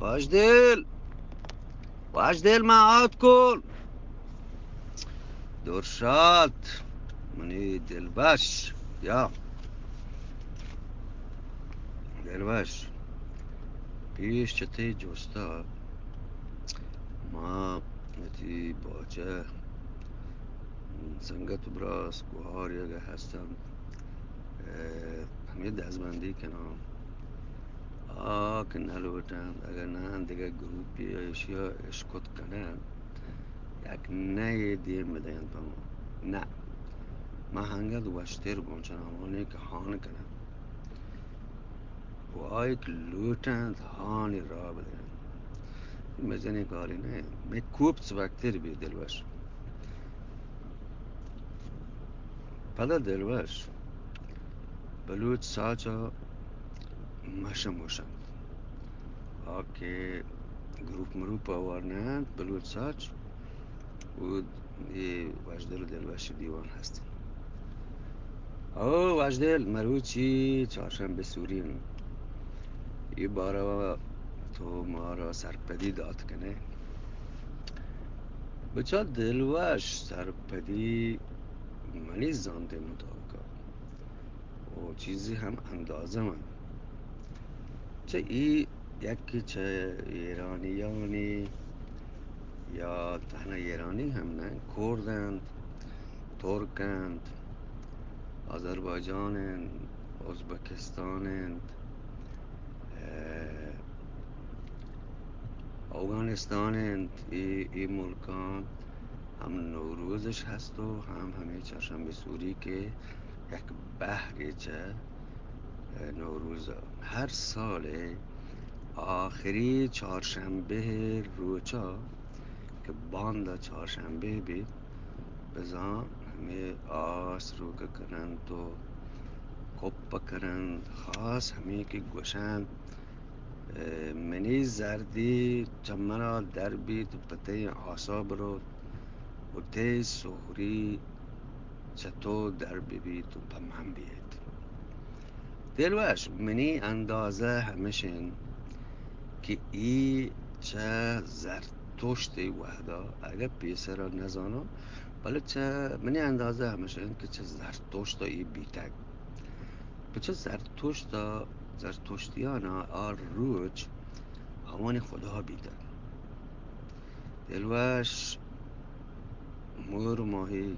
واجدل، واجدل، ما آتکن. درشات، منی دلبش، یا دلبش، پیش چہ تئی جستا ما وتی باجہ سنگت براس گوہار اگہ ہستنت، اے، ہمے دزبندی کناں. آ کہ نہ لوٹنت، اگہ نہ دگہ گروپے ایشی ءَ اشکت کننت، یک نئے دیم بدینت پہ ما. نہ، ما انگت وشتر بوں چہ آوانی کہ ہان کننت. و آئی کہ لوٹنت ہانی راہ بدنت. مزنیں کارے نہ انت. مئے کوپ سبکتر بی دلوش. پدا دلوش بلوچ ساچ ءَ مشم گوشنت. آ کہ گروپ مروپ ءَ ہوار نہ انت بلوچ ساچ. اود اے واجدل ءُ دلوش ءِ دیوان ہست انت. او واجدل، مروچی چارشنبہ سوری انت. اے باروا تو مارا سرپدی دات کنے. بچار دلوش، سرپدی منی زانت ءِ مطابق ءَ او چیزے ہم اندازہ من چہ اے یکے چہ ایرانیانی، یا تہنا ایرانی ہم نہ، کرد انت، ترک انت، آذربائیجان انت، ازبکستان انت، اے، اوگانستان انت، اے، اے ملکاں ہم نوروزش ہست و ہم ہمے چارشنبہ سوری کہ یک بہرے چہ نوروز ءَ ہر سال ءَ آخری چارشنبہ ءِ روچ ءَ کہ باندا چارشنبہ بیت، بزاں ہمے آس روک کننت و کپ کننت، خاص ہمے کہ گوشنت، اے، منی زردی چہ منا در بیت و پہ تئی آسا بروت و تئی سہری چہ تو در بہ بیت و پہ من بیت. دلوش، منی اندازہ ہمش انت کہ اے چہ زرتشت ءِ وہدا، اگہ پیسرا نزاناں، بلے چہ منی اندازہ ہمش انت کہ چہ زرتشت ءَ اے بیتگ. پچہ زرتشت ءَ، زرتشتیان ءَ آ روچ آوانی خدا بیتگ. دلوش، مور و ماہیگ،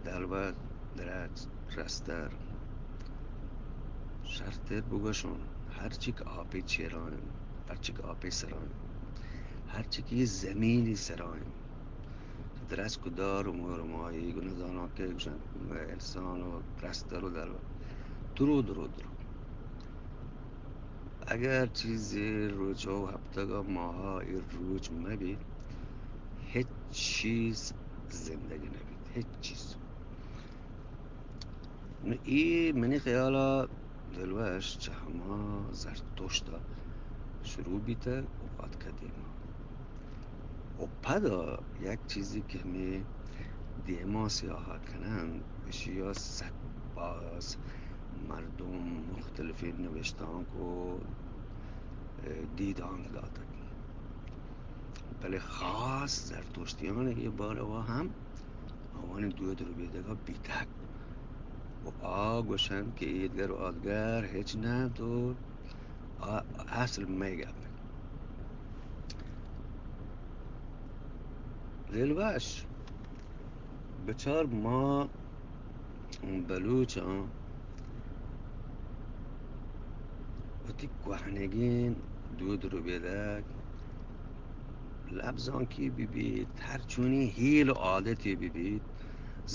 دلوت، درچک، رستر، شرتر بگوشون، ہرچی کہ آپے چیرا انت، ہرچی کہ آپے سرا انت، ہرچی کہ زمینی سرا انت، درچک و دار و مور و ماہیگ و نزاناں کہ گوشن انسان و رستر و دلوت، درو، درو، درو. اگر چیزے روچ و ہپتگ و ماہ ءَ اے روچ مہ بیت، ہچ چیز زندگی نہ بیت، ہچ چیز. نو اے منی خیال ءَ دلوش چہ ہما زرتشت ءَ شروع بیتگ و آتکگ دیما. و پدا یک چیزے کہ ہمے دیما سیاہ کننت، اشی ءَ سک باز مردم مختلفیں نوشتانک و، اے، دیدانک داتگ. بلے خاص زرتشتیان اے باروا ہم آوانی دود ربیدگا بیتگ و آ گوشنت کہ ایدگر و آدگر ہچ نہ انت و آ اصل مئے گپ انت. دلوش، بچار ما بلوچاں وتی کوہنگیں دود ربیدگ، لبزانکی بہ بیت، ہر چونیں ہیل و عادتے بہ بیت،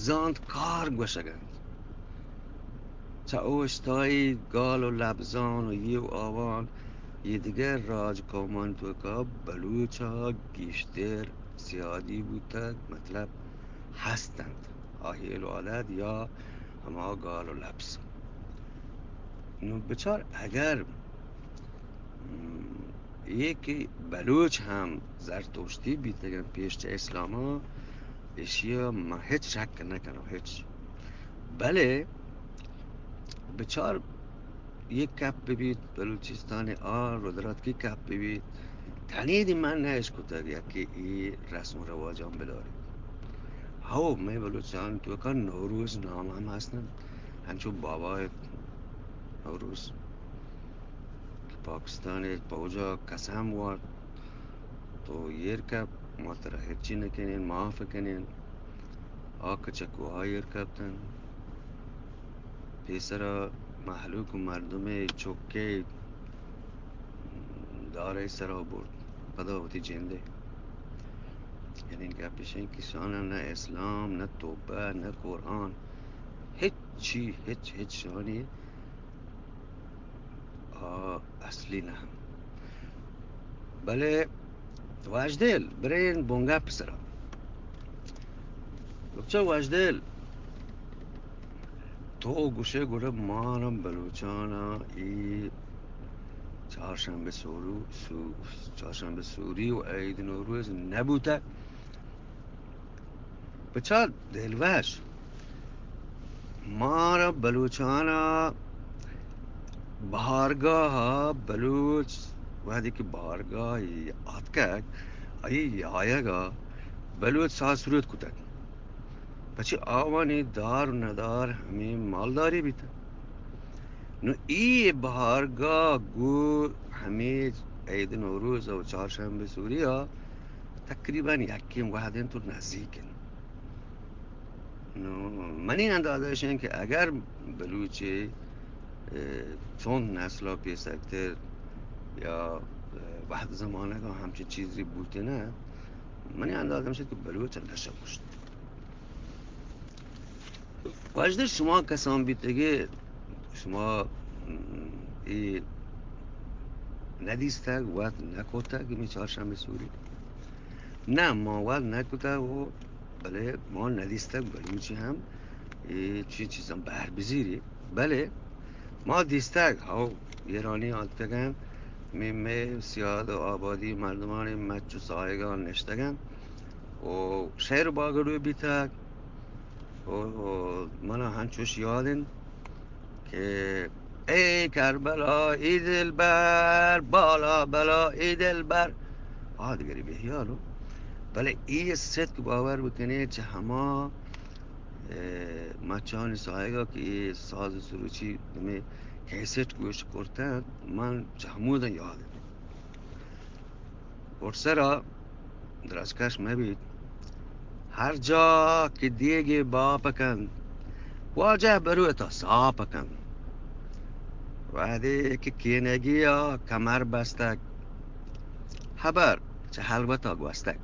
زانتکار گوشگ انت. چہ اوستایی گال و لبزان و یے و آوان، اے دگہ راج قومان توکا بلوچا گیشتر سیادی بوتگ، مطلب ہست انت آ ہیل و عادت یا ہما گال و لبز. نوں بچار اگر، م، اے کہ بلوچ ہم زرتشتی بیتگ انت پیش چہ اسلاما، اشیا من ہچ شک نہ کناں، ہچ. بلے بچار یک کپ بہ بیت، بلوچستان ءِ آ رودراتکی کپ بہ بیت، تنیدی من نہ اشکتگ یکے اے رسم و رواجاں بداریت۔ ہو، مئے بلوچانی توکا نوروز نام ہم ہست انت، انچو بابا ءِ نوروز کہ پاکستان ءِ پوجا قسم وارت، تو ایر کپ، ما ترا ہرچی نہ کنین، معاف کنین۔ آ کچک و آ ایر کپتن۔ پیسرا مہلوک و مردم ءِ چکے دار ءِ سرا برت، پدا وتی جند ءَ۔ یعنی گپ اش انت کہ شان ءَ نہ اسلام، نہ توبہ، نہ قرآن، ہچ چی، ہچ، ہچ شانی آ اصلی نہ انت۔ بلے واجدل، برین بنگپ سرا۔ بچا واجدل، تو گوشے گڑا مارا بلوچانا اے چارشنبہ سورو، سو-، چارشنبہ سوری و عید نوروز نبوتگ۔ بچا دلوش، مارا بلوچانا بہارگاہ ءَ بلوچ وہدے کہ بہارگاہ ءَ آتکگ، آئی آیگ ءَ بلوچ ساز سرود کتگ۔ پچے آوانی دار و ندار ہمے مالداری بیتگ۔ نو اے بہارگاہ گوں ہمے عید نوروز و چارشنبہ سوری ءَ تقریباً یکیں وہد انت و نزیک انت۔ نو منی اندازہ اش انت کہ اگر بلوچے، اے، چون نسل ءَ پیسرتر یا، اے، وہد زمانگ ءَ ہمچین چیزے بوتیں نہ، منی اندازہ ہمیش انت کہ بلوچ ءَ نشہ کشت۔ واجدہ شما کسان بیتگے، شما، م، اے ندیستگ، وت نکتگ، ہمے چارشنبہ سوری؟ نہ، ما وت نکتگ و بلے ما ندیستگ بلوچی ہم اے چی چیزاں بہر بزیری۔ بلے ما دیستگ، ہو، ایرانی آتکگ انت، مئے، مئے سیاد و آبادی مردمانی مچ و ساہگاں نشتگ انت و شعر و باگڑو بیتگ و، و منا ہنچوش یاد انت کہ اے کربلا ای دلبر، بالا بلا ای دلبر۔ آ دگری بے حیال و۔ بلے اے صدق باور بکنے چہ ہما، اے، مچانی ساہگا کہ اے ساز و سروچی ہمے کیسٹ گوش کرتن، من چہ ہمودا یاد انت۔ گڈسرا درازکش مہ بیت۔ ہر جا کہ دیگے باپ کنت، واجہ بروت ءَ ساپ کنت۔ وہدے کہ کینگی ءَ کمر بستگ، ہبر چہ ہلوت ءَ گوستگ۔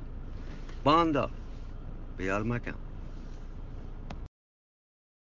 باندا بیال مکن۔